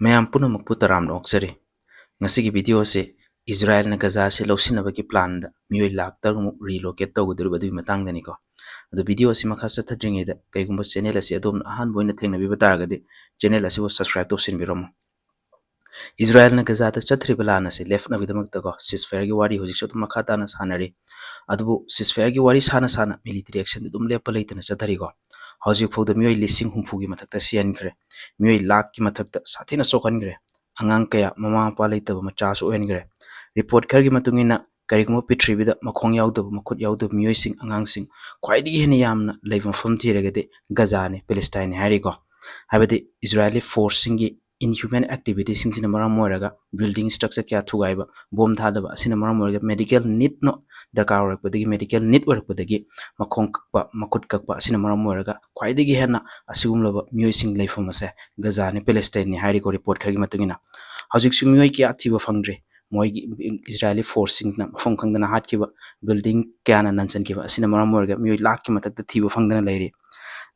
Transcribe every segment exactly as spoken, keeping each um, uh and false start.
ꯃꯌꯥꯝ ꯄꯨꯝꯅꯃꯛꯄꯨ ꯇꯔꯥꯝꯅ ꯑꯣꯛꯆꯔꯤ꯫ ꯉꯁꯤꯒꯤ video ꯑꯁꯤ ꯏꯖꯔꯥꯌꯦꯜꯅ ꯒꯖꯥ ꯑꯁꯤ ꯂꯧꯁꯤꯟꯅꯕꯒꯤ plan ꯗ ꯃꯤꯑꯣꯏ ꯂꯥꯈ ꯇꯔꯨꯛꯃꯨꯛ relocate ꯇꯧꯒꯗꯧꯔꯤꯕ ꯑꯗꯨꯒꯤ ꯃꯇꯥꯡꯗꯅꯤꯀꯣ꯫ ꯑꯗꯨ video ꯑꯁꯤ ꯃꯈꯥ ꯆꯠꯊꯗ꯭ꯔꯤꯉꯩꯗ, ꯀꯩꯒꯨꯝꯕ channel ꯑꯁꯤ ꯑꯗꯣꯝꯅ ꯑꯍꯥꯟꯕ ꯑꯣꯏꯅ ꯊꯦꯡꯅꯕꯤꯕ ꯇꯥꯔꯒꯗꯤ, channel ꯑꯁꯤꯕꯨ subscribe ꯇꯧꯁꯤꯟꯕꯤꯔꯝꯃꯨ꯫ ꯏꯖꯔꯥꯌꯦꯜꯅ ꯒꯖꯥꯗ ꯆꯠꯊ꯭ꯔꯤꯕ ꯂꯥꯟ ꯑꯁꯤ ꯂꯦꯞꯅꯕꯒꯤꯗꯃꯛꯇꯀꯣ, ceasefire ꯒꯤ ꯋꯥꯔꯤ ꯍꯧꯖꯤꯛꯁꯨ ꯑꯗꯨꯝ ꯃꯈꯥ ꯇꯥꯅ ꯁꯥꯟꯅꯔꯤ꯫ ꯑꯗꯨꯕꯨ ceasefire ꯒꯤ ꯋꯥꯔꯤ ꯁꯥꯅ ꯁꯥꯅ military action ꯗꯤ ꯑꯗꯨꯝ ꯂꯦꯞꯄ ꯂꯩꯇꯅ ꯆꯠꯊꯔꯤꯀꯣ꯫ ꯍꯧꯖꯤꯛ ꯐꯥꯎꯗ ꯃꯤꯑꯣꯏ ꯂꯤꯁꯤꯡ ꯍꯨꯝꯐꯨꯒꯤ ꯃꯊꯛꯇ ꯁꯤꯍꯟꯈ꯭ꯔꯦ, ꯃꯤꯑꯣꯏ ꯂꯥꯈꯀꯤ ꯃꯊꯛꯇ ꯁꯥꯊꯤꯅ ꯁꯣꯛꯍꯟꯈ꯭ꯔꯦ꯫ ꯑꯉꯥꯡ ꯀꯌꯥ ꯃꯃꯥ ꯃꯄꯥ ꯂꯩꯇꯕ ꯃꯆꯥꯁꯨ ꯑꯣꯏꯍꯟꯈ꯭ꯔꯦ꯫ Report ꯈꯔꯒꯤ ꯃꯇꯨꯡ ꯏꯟꯅ, ꯀꯔꯤꯒꯨꯝꯕ ꯄ꯭ꯔꯤꯊꯤꯕꯤꯗ ꯃꯈꯣꯡ ꯌꯥꯎꯗꯕ, ꯃꯈꯨꯠ ꯌꯥꯎꯗꯕ ꯃꯤꯑꯣꯏꯁꯤꯡ, ꯑꯉꯥꯡꯁꯤꯡ ꯈ꯭ꯋꯥꯏꯗꯒꯤ ꯍꯦꯟꯅ ꯌꯥꯝꯅ ꯂꯩꯕ ꯃꯐꯝ ꯊꯤꯔꯒꯗꯤ ꯒꯖꯥꯅꯤ, ꯄꯦꯂꯦꯁꯇꯥꯏꯟꯅꯤ ꯍꯥꯏꯔꯤꯀꯣ꯫ ꯍꯥꯏꯕꯗꯤ ꯏꯖꯔꯥꯌꯦꯂꯤ force ꯁꯤꯡꯒꯤ inhuman activity ꯁꯤꯡꯁꯤꯅ ꯃꯔꯝ ꯑꯣꯏꯔꯒ building structure ꯀꯌꯥ ꯊꯨꯒꯥꯏꯕ, bomb ꯊꯥꯗꯕ ꯑꯁꯤꯅ ꯃꯔꯝ ꯑꯣꯏꯔꯒ medical need ꯅ ꯗꯔꯀꯥꯔ ꯑꯣꯏꯔꯛꯄꯗꯒꯤ, medical need ꯑꯣꯏꯔꯛꯄꯗꯒꯤ ꯃꯈꯣꯡ ꯀꯛꯄ, ꯃꯈꯨꯠ ꯀꯛꯄ ꯑꯁꯤꯅ ꯃꯔꯝ ꯑꯣꯏꯔꯒ ꯈ꯭ꯋꯥꯏꯗꯒꯤ ꯍꯦꯟꯅ ꯑꯁꯤꯒꯨꯝꯂꯕ ꯃꯤꯑꯣꯏꯁꯤꯡ ꯂꯩꯐꯝ ꯑꯁꯦ ꯒꯖꯥꯅꯤ, ꯄꯦꯂꯦꯁꯇꯥꯏꯟꯅꯤ ꯍꯥꯏꯔꯤꯀꯣ report ꯈꯔꯒꯤ ꯃꯇꯨꯡ ꯏꯟꯅ꯫ ꯍꯧꯖꯤꯛꯁꯨ ꯃꯤꯑꯣꯏ ꯀꯌꯥ ꯊꯤꯕ ꯐꯪꯗ꯭ꯔꯤ꯫ ꯃꯣꯏꯒꯤ ꯏꯖꯔꯥꯌꯦꯂꯤ force ꯁꯤꯡꯅ ꯃꯐꯝ ꯈꯪꯗꯅ ꯍꯥꯠꯈꯤꯕ, building ꯀꯌꯥꯅ ꯅꯟꯁꯤꯟꯈꯤꯕ ꯑꯁꯤꯅ ꯃꯔꯝ ꯑꯣꯏꯔꯒ ꯃꯤꯑꯣꯏ ꯂꯥꯈꯀꯤ ꯃꯊꯛꯇ ꯊꯤꯕ ꯐꯪꯗꯅ ꯂꯩꯔꯤ꯫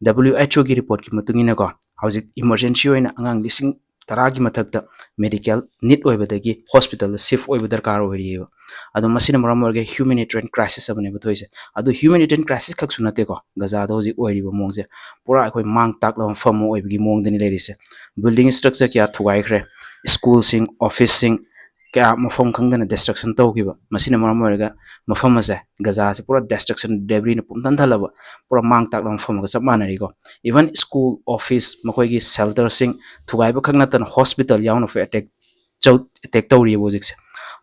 W H O ꯒꯤ report ꯀꯤ ꯃꯇꯨꯡ ꯏꯟꯅꯀꯣ, ꯍꯧꯖꯤꯛ emergency ꯑꯣꯏꯅ ꯑꯉꯥꯡ ꯂꯤꯁꯤꯡ ꯇꯔꯥꯒꯤ ꯃꯊꯛꯇ medical need ꯑꯣꯏꯕꯗꯒꯤ hospital ꯗ shift ꯑꯣꯏꯕ ꯗꯔꯀꯥꯔ ꯑꯣꯏꯔꯤꯑꯕ꯫ ꯑꯗꯣ ꯃꯁꯤꯅ ꯃꯔꯝ ꯑꯣꯏꯔꯒ humanitarian crisis ꯑꯃꯅꯦꯕ ꯊꯣꯛꯏꯁꯦ꯫ ꯑꯗꯨ humanitarian crisis ꯈꯛꯁꯨ ꯅꯠꯇꯦꯀꯣ, ꯒꯖꯥꯗ ꯍꯧꯖꯤꯛ ꯑꯣꯏꯔꯤꯕ ꯃꯑꯣꯡꯁꯦ ꯄꯨꯔꯥ ꯑꯩꯈꯣꯏ ꯃꯥꯡ ꯇꯥꯛꯂꯕ ꯃꯐꯝ ꯑꯃ ꯑꯣꯏꯕꯒꯤ ꯃꯑꯣꯡꯗꯅꯤ ꯂꯩꯔꯤꯁꯦ꯫ Building structure ꯀꯌꯥ ꯊꯨꯒꯥꯏꯈ꯭ꯔꯦ, school ꯁꯤꯡ, office ꯁꯤꯡ ꯀꯌꯥ ꯃꯐꯝ ꯈꯪꯗꯅ destruction ꯇꯧꯈꯤꯕ, ꯃꯁꯤꯅ ꯃꯔꯝ ꯑꯣꯏꯔꯒ ꯃꯐꯝ ꯑꯁꯦ, ꯒꯖꯥ ꯑꯁꯦ ꯄꯨꯔꯥ destruction, debris ꯅ ꯄꯨꯝꯊꯟ ꯊꯜꯂꯕ, ꯄꯨꯔꯥ ꯃꯥꯡ ꯇꯥꯛꯂꯕ ꯃꯐꯝ ꯑꯃꯒ ꯆꯞ ꯃꯥꯟꯅꯔꯤꯀꯣ꯫ Even school, office, ꯃꯈꯣꯏꯒꯤ shelter ꯁꯤꯡ ꯊꯨꯒꯥꯏꯕ ꯈꯛ ꯅꯠꯇꯅ hospital ꯌꯥꯎꯅ ꯑꯩꯈꯣꯏ attack, attack ꯇꯧꯔꯤꯑꯕ ꯍꯧꯖꯤꯛꯁꯦ꯫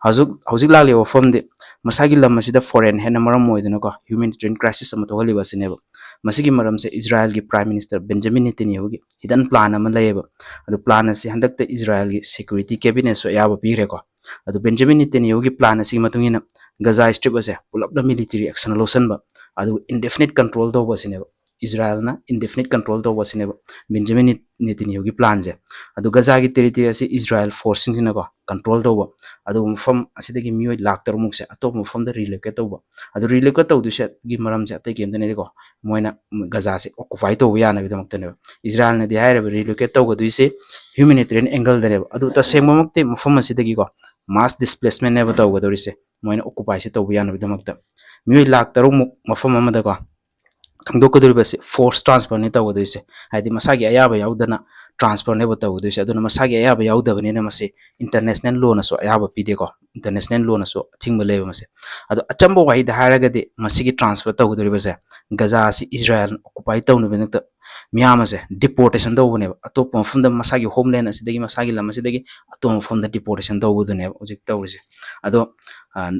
ꯍꯧꯖꯤꯛ, ꯍꯧꯖꯤꯛ ꯂꯥꯛꯂꯤꯕ ꯋꯥꯐꯝꯗꯤ ꯃꯁꯥꯒꯤ ꯂꯝ ꯑꯁꯤꯗ foreign ꯍꯦꯟꯅ ꯃꯔꯝ ꯑꯣꯏꯗꯅꯀꯣ humanitarian crisis ꯑꯃ ꯊꯣꯛꯍꯜꯂꯤꯕ ꯑꯁꯤꯅꯦꯕ꯫ ꯃꯁꯤꯒꯤ ꯃꯔꯝꯁꯦ ꯏꯖꯔꯥꯌꯦꯜꯒꯤ Prime Minister Benjamin Netanyahu ꯒꯤ hidden plan ꯑꯃ ꯂꯩꯌꯦꯕ꯫ ꯑꯗꯨ plan ꯑꯁꯤ ꯍꯟꯗꯛꯇ ꯏꯖꯔꯥꯌꯦꯜꯒꯤ security cabinet ꯁꯨ ꯑꯌꯥꯕ ꯄꯤꯈ꯭ꯔꯦꯀꯣ꯫ ꯑꯗꯨ Benjamin Netanyahu ꯒꯤ plan ꯑꯁꯤꯒꯤ ꯃꯇꯨꯡ ꯏꯟꯅ ꯒꯖꯥ Strip ꯑꯁꯦ ꯄꯨꯂꯞꯅ military action ꯂꯧꯁꯤꯟꯕ, ꯑꯗꯨꯒ indefinite control ꯇꯧꯕ ꯑꯁꯤꯅꯦꯕ꯫ ꯏꯖꯔꯥꯏꯜꯅ indefinite control ꯇꯧꯕ ꯑꯁꯤꯅꯦꯕ ꯕꯦꯟꯖꯥꯃꯤꯟ ꯅꯦꯇꯟꯌꯥꯍꯨꯒꯤ plan ꯁꯦ꯫ ꯑꯗꯨ ꯒꯖꯥꯒꯤ territory ꯑꯁꯤ ꯏꯖꯔꯥꯏꯜ force ꯁꯤꯡꯁꯤꯅꯀꯣ control ꯇꯧꯕ, ꯑꯗꯨꯒ ꯃꯐꯝ ꯑꯁꯤꯗꯒꯤ ꯃꯤꯑꯣꯏ ꯂꯥꯈ ꯇꯔꯨꯛ ꯃꯨꯛꯁꯦ ꯑꯇꯣꯞꯄ ꯃꯐꯝꯗ relocate ꯇꯧꯕ꯫ ꯑꯗꯨ relocate ꯇꯧꯗꯣꯏꯁꯦ ꯒꯤ ꯃꯔꯝꯁꯦ ꯑꯇꯩ ꯀꯩꯝꯇ ꯅꯠꯇꯦꯀꯣ, ꯃꯣꯏꯅ ꯒꯖꯥꯁꯦ occupy ꯇꯧꯕ ꯌꯥꯅꯕꯒꯤꯗꯃꯛꯇꯅꯦꯕ꯫ ꯏꯖꯔꯥꯏꯜꯅꯗꯤ ꯍꯥꯏꯔꯤꯕ relocate ꯇꯧꯒꯗꯣꯏꯁꯦ humanitarian angle ꯗꯅꯦꯕ꯫ ꯑꯗꯨ ꯇꯁꯦꯡꯕꯃꯛꯇꯤ ꯃꯐꯝ ꯑꯁꯤꯗꯒꯤꯀꯣ mass displacement ꯅꯦꯕ ꯇꯧꯒꯗꯧꯔꯤꯁꯦ, ꯃꯣꯏꯅ occupy ꯁꯦ ꯇꯧꯕ ꯌꯥꯅꯕꯒꯤꯗꯃꯛꯇ꯫ ꯃꯤꯑꯣꯏ ꯂꯥꯈ ꯇꯔꯨꯛ ꯃꯨꯛ ꯃꯐꯝ ꯑꯃꯗꯀꯣ ꯊꯥꯡꯗꯣꯛꯀꯗꯧꯔꯤꯕꯁꯦ force transfer ꯅꯦ ꯇꯧꯒꯗꯣꯏꯁꯦ꯫ ꯍꯥꯏꯗꯤ ꯃꯁꯥꯒꯤ ꯑꯌꯥꯕ ꯌꯥꯎꯗꯅ transfer ꯅꯦꯕ ꯇꯧꯒꯗꯣꯏꯁꯦ꯫ ꯑꯗꯨꯅ ꯃꯁꯥꯒꯤ ꯑꯌꯥꯕ ꯌꯥꯎꯗꯕꯅꯤꯅ ꯃꯁꯤ international law ꯅꯁꯨ ꯑꯌꯥꯕ ꯄꯤꯗꯦꯀꯣ, international law ꯅꯁꯨ ꯑꯊꯤꯡꯕ ꯂꯩꯕ ꯃꯁꯦ꯫ ꯑꯗꯣ ꯑꯆꯝꯕ ꯋꯥꯍꯩꯗ ꯍꯥꯏꯔꯒꯗꯤ ꯃꯁꯤꯒꯤ transfer ꯇꯧꯒꯗꯧꯔꯤꯕꯁꯦ ꯒꯖꯥ ꯑꯁꯤ ꯏꯖꯔꯥꯏꯜꯅ occupy ꯇꯧꯅꯕꯒꯤꯗꯃꯛꯇ ꯃꯤꯌꯥꯝ ꯑꯁꯦ deportation ꯇꯧꯕꯅꯦꯕ꯫ ꯑꯇꯣꯞꯄ ꯃꯐꯝꯗ ꯃꯁꯥꯒꯤ homeland ꯑꯁꯤꯗꯒꯤ, ꯃꯁꯥꯒꯤ ꯂꯝ ꯑꯁꯤꯗꯒꯤ ꯑꯇꯣꯞꯄ ꯃꯐꯝꯗ deportation ꯇꯧꯕꯗꯨꯅꯦꯕ ꯍꯧꯖꯤꯛ ꯇꯧꯔꯤꯁꯦ꯫ ꯑꯗꯣ ꯑ,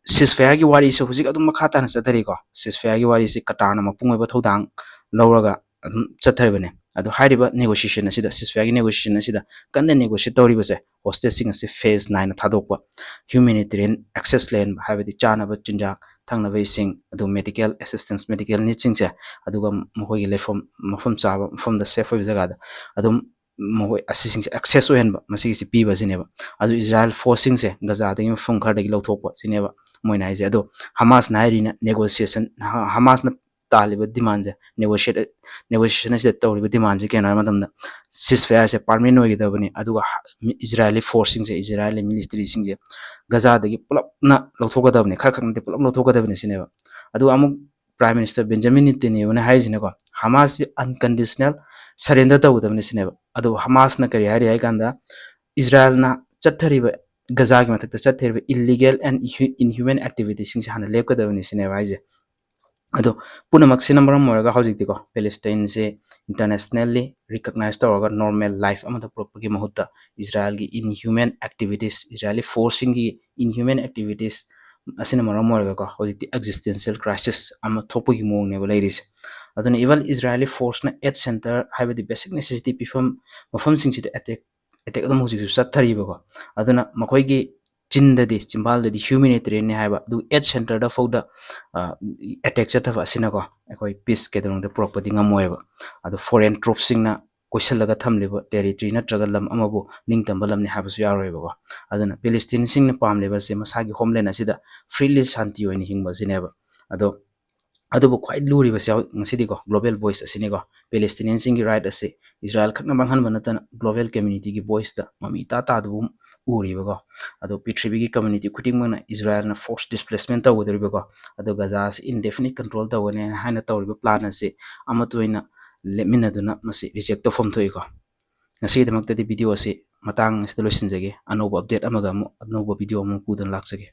ceasefire ꯒꯤ ꯋꯥꯔꯤꯁꯨ ꯍꯧꯖꯤꯛ ꯑꯗꯨꯝ ꯃꯈꯥ ꯇꯥꯅ ꯆꯠꯊꯔꯤꯀꯣ꯫ Ceasefire ꯒꯤ ꯋꯥꯔꯤꯁꯤ ꯀꯇꯥꯔꯅ ꯃꯄꯨꯡ ꯑꯣꯏꯕ ꯊꯧꯗꯥꯡ ꯂꯧꯔꯒ ꯑꯗꯨꯝ ꯆꯠꯊꯔꯤꯕꯅꯦ꯫ ꯑꯗꯣ ꯍꯥꯏꯔꯤꯕ negotiation ꯑꯁꯤꯗ, ceasefire ꯒꯤ negotiation ꯑꯁꯤꯗ ꯀꯟꯅ negotiate ꯇꯧꯔꯤꯕꯁꯦ hostage ꯁꯤꯡ ꯑꯁꯤ phase nine ꯊꯥꯗꯣꯛꯄ, humanitarian access ꯂꯩꯍꯟꯕ, ꯍꯥꯏꯕꯗꯤ ꯆꯥꯅꯕ ꯆꯤꯟꯖꯥꯛ, ꯊꯛꯅꯕ ꯏꯁꯤꯡ, ꯑꯗꯨ medical assistance, medical need ꯁꯤꯡꯁꯦ, ꯑꯗꯨꯒ ꯃꯈꯣꯏꯒꯤ ꯂꯩꯐꯝ, ꯃꯐꯝ ꯆꯥꯕ, ꯃꯐꯝꯗ safe ꯑꯣꯏꯕ ꯖꯒꯥꯗ ꯑꯗꯨꯝ ꯃꯈꯣꯏ ꯑꯁꯤꯁꯤꯡꯁꯦ access ꯑꯣꯏꯍꯟꯕ, ꯃꯁꯤꯒꯤꯁꯤ ꯄꯤꯕ ꯑꯁꯤꯅꯦꯕ꯫ ꯑꯗꯨ ꯏꯖꯔꯥꯏꯜ force ꯁꯤꯡꯁꯦ ꯒꯖꯥꯗꯒꯤ ꯃꯐꯝ ꯈꯔꯗꯒꯤ ꯂꯧꯊꯣꯛꯄ ꯁꯤꯅꯦꯕ ꯃꯣꯏꯅ ꯍꯥꯏꯁꯦ꯫ ꯑꯗꯣ ꯍꯃꯥꯁꯅ ꯍꯥꯏꯔꯤꯅ negotiation, ꯍ-, ꯍꯃꯥꯁꯅ ꯇꯥꯜꯂꯤꯕ demand ꯁꯦ, negotiate, negotiation ꯑꯁꯤꯗ ꯇꯧꯔꯤꯕ demand ꯁꯦ ꯀꯩꯅꯣ ꯍꯥꯏꯕ ꯃꯇꯝꯗ ceasefire ꯁꯦ permanent ꯑꯣꯏꯒꯗꯕꯅꯤ, ꯑꯗꯨꯒ ꯍ-, ꯃꯤ-, ꯏꯖꯔꯥꯏꯂꯤ force ꯁꯤꯡꯁꯦ, ꯏꯖꯔꯥꯏꯂꯤ military ꯁꯤꯡꯁꯦ ꯒꯖꯥꯗꯒꯤ ꯄꯨꯂꯞꯅ ꯂꯧꯊꯣꯛꯀꯗꯕꯅꯤ, ꯈꯔ ꯈꯛ ꯅꯠꯇꯦ, ꯄꯨꯂꯞ ꯂꯧꯊꯣꯛꯀꯗꯕꯅꯤ ꯁꯤꯅꯦꯕ꯫ ꯑꯗꯨꯒ ꯑꯃꯨꯛ Prime Minister Benjamin ꯅꯦꯇꯟꯌꯥꯍꯨꯅ ꯍꯥꯏꯔꯤꯁꯤꯅꯀꯣ, ꯍꯃꯥꯁꯁꯤ unconditional surrender ꯇꯧꯒꯗꯕꯅꯤ ꯁꯤꯅꯦꯕ꯫ ꯑꯗꯨꯕꯨ ꯍꯃꯥꯁꯅ ꯀꯔꯤ ꯍꯥꯏꯔꯤ ꯍꯥꯏ ꯀꯥꯟꯗ, ꯏꯖꯔꯥꯏꯜꯅ ꯆꯠꯊꯔꯤꯕ, ꯒꯖꯥꯒꯤ ꯃꯊꯛꯇ ꯆꯠꯊꯔꯤꯕ illegal and inhu-, inhuman activity ꯁꯤꯡꯁꯦ ꯍꯥꯟꯅ ꯂꯦꯞꯀꯗꯕꯅꯤ ꯁꯤꯅꯦꯕ ꯍꯥꯏꯁꯦ꯫ ꯑꯗꯣ ꯄꯨꯝꯅꯃꯛꯁꯤꯅ ꯃꯔꯝ ꯑꯣꯏꯔꯒ ꯍꯧꯖꯤꯛꯇꯤꯀꯣ ꯄꯦꯂꯦꯁꯇꯥꯏꯟꯁꯦ internationally recognize ꯇꯧꯔꯒ normal life ꯑꯃꯗ ꯄꯨꯔꯛꯄꯒꯤ ꯃꯍꯨꯠꯇ ꯏꯖꯔꯥꯏꯜꯒꯤ inhuman activities, ꯏꯖꯔꯥꯏꯂꯤ force ꯁꯤꯡꯒꯤ inhuman activities ꯑꯁꯤꯅ ꯃꯔꯝ ꯑꯣꯏꯔꯒꯀꯣ ꯍꯧꯖꯤꯛꯇꯤ existential crisis ꯑꯃ ꯊꯣꯛꯄꯒꯤ ꯃꯑꯣꯡꯅꯦꯕ ꯂꯩꯔꯤꯁꯦ꯫ ꯑꯗꯨꯅ even Israeli force ꯅ aid center, ꯍꯥꯏꯕꯗꯤ basic necessity ꯄꯤꯐꯝ ꯃꯐꯝꯁꯤꯡꯁꯤꯗ attack, attack ꯑꯗꯨꯝ ꯍꯧꯖꯤꯛꯁꯨ ꯆꯠꯊꯔꯤꯕꯀꯣ꯫ ꯑꯗꯨꯅ ꯃꯈꯣꯏꯒꯤ ꯆꯤꯟꯗꯗꯤ, ꯆꯤꯝꯕꯥꯜꯗꯗꯤ humanitarianꯅꯤ ꯍꯥꯏꯕ, ꯑꯗꯨ ꯑꯦꯠ ꯁꯦꯟꯇꯔꯗ ꯐꯥꯎꯗ ꯑꯦꯇꯦꯛ ꯆꯠꯊꯕ ꯑꯁꯤꯅꯀꯣ ꯑꯩꯈꯣꯏ ꯄꯤꯁ ꯀꯩꯗꯧꯅꯨꯡꯗ ꯄꯨꯔꯛꯄꯗꯤ ꯉꯝꯃꯣꯏꯕ꯫ ꯑꯗꯣ ꯐꯣꯔꯦꯟ ꯇ꯭ꯔꯨꯞꯁꯤꯡꯅ ꯀꯣꯏꯁꯤꯜꯂꯒ ꯊꯝꯂꯤꯕ ꯇꯦꯔꯤꯇ꯭ꯔꯤ ꯅꯠꯇ꯭ꯔꯒ ꯂꯝ ꯑꯃꯕꯨ ꯅꯤꯡꯇꯝꯕ ꯂꯝꯅꯤ ꯍꯥꯏꯕꯁꯨ ꯌꯥꯔꯣꯏꯕꯀꯣ꯫ ꯑꯗꯨꯅ ꯄꯦꯂꯦꯁꯇꯤꯟꯁꯤꯡꯅ ꯄꯥꯝꯂꯤꯕꯁꯦ ꯃꯁꯥꯒꯤ ꯍꯣꯝꯂꯦꯟ ꯑꯁꯤꯗ ꯐ꯭ꯔꯤꯂꯤ ꯁꯥꯟꯇꯤ ꯑꯣꯏꯅ ꯍꯤꯡꯕ ꯑꯁꯤꯅꯦꯕ꯫ ꯑꯗꯣ ꯑꯗꯨꯕꯨ ꯈ꯭ꯋꯥꯏ ꯂꯨꯔꯤꯕꯁꯦ ꯉꯁꯤꯗꯤꯀꯣ ꯒ꯭ꯂꯣꯕꯦꯜ ꯚꯣꯏꯁ ꯑꯁꯤꯅꯤꯀꯣ꯫ ꯄꯦꯂꯦꯁꯇꯤꯅꯤꯌꯟꯁꯤꯡꯒꯤ ꯔꯥꯏꯠ ꯑꯁꯤ ꯏꯖꯔꯥꯏꯜ ꯈꯛꯅ ꯃꯥꯡꯍꯟꯕ ꯅꯠꯇꯅ ꯒ꯭ꯂꯣꯕꯦꯜ ꯀꯝꯃ꯭ꯌꯨꯅꯤꯇꯤꯒꯤ ꯚꯣꯏꯁꯇ ꯃꯃꯤ ꯏꯇꯥ ꯇꯥꯗꯕ ꯎꯔꯤꯕꯀꯣ꯫ ꯑꯗꯣ ꯄ꯭ꯔꯤꯊꯤꯕꯤꯒꯤ ꯀꯝꯃ꯭ꯌꯨꯅꯤꯇꯤ ꯈꯨꯗꯤꯡꯃꯛꯅ ꯏꯖꯔꯥꯏꯜꯅ ꯐꯣꯔꯁ ꯗꯤꯁꯄ꯭ꯂꯦꯁꯃꯦꯟ ꯇꯧꯒꯗꯧꯔꯤꯕꯀꯣ, ꯑꯗꯣ ꯒꯖꯥ ꯑꯁꯤ ꯏꯟꯗꯦꯐꯤꯅꯤꯠ ꯀꯟꯇ꯭ꯔꯣꯜ ꯇꯧꯒꯅꯤ ꯍꯥꯏꯅ ꯇꯧꯔꯤꯕ ꯄ꯭ꯂꯥꯟ ꯑꯁꯤ ꯑꯃꯠꯇ ꯑꯣꯏꯅ ꯂꯦꯞꯃꯤꯟꯅꯗꯨꯅ ꯃꯁꯤ ꯔꯤꯖꯦꯛ ꯇꯧꯐꯝ ꯊꯣꯛꯏꯀꯣ꯫ ꯉꯁꯤꯒꯤꯗꯃꯛꯇꯗꯤ ꯚꯤꯗꯤꯑꯣ ꯑꯁꯤ ꯃꯇꯥꯡ ꯑꯁꯤꯗ ꯂꯣꯏꯁꯤꯟꯖꯒꯦ꯫ ꯑꯅꯧꯕ ꯑꯞꯗꯦꯠ ꯑꯃꯒ ꯑꯃꯨꯛ ꯑꯅꯧꯕ ꯚꯤꯗꯤꯑꯣ ꯑꯃ ꯄꯨꯗꯨꯅ ꯂꯥꯛꯆꯒꯦ꯫